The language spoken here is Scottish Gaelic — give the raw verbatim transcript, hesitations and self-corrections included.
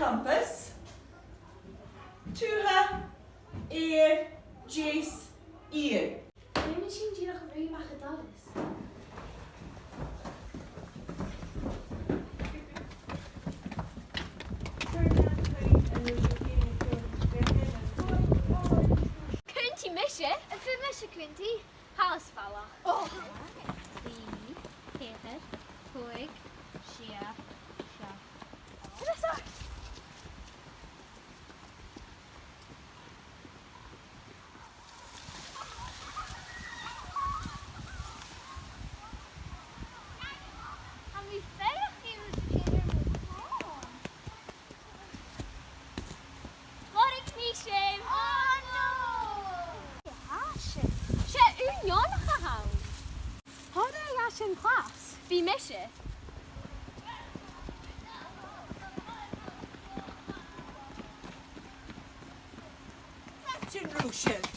Compass. Tuath, ear, deas, iar. Feumaidh sinn dìreach ruith a-mach à doras. Cunntaidh mise. Am faod mise cunntaidh? Thalla 's falach. Ò. Trì, ceithir, còig, sia, seachd. Turas ort! Tha mi a' faireachdainn rud a chur air mo chlòimh. Lorg mi sin! Oh no! Tha sin. 'S e aon neònach a th' ann. Thoir dhomh sin, a chlas. Bidh mise. Càit an robh sin?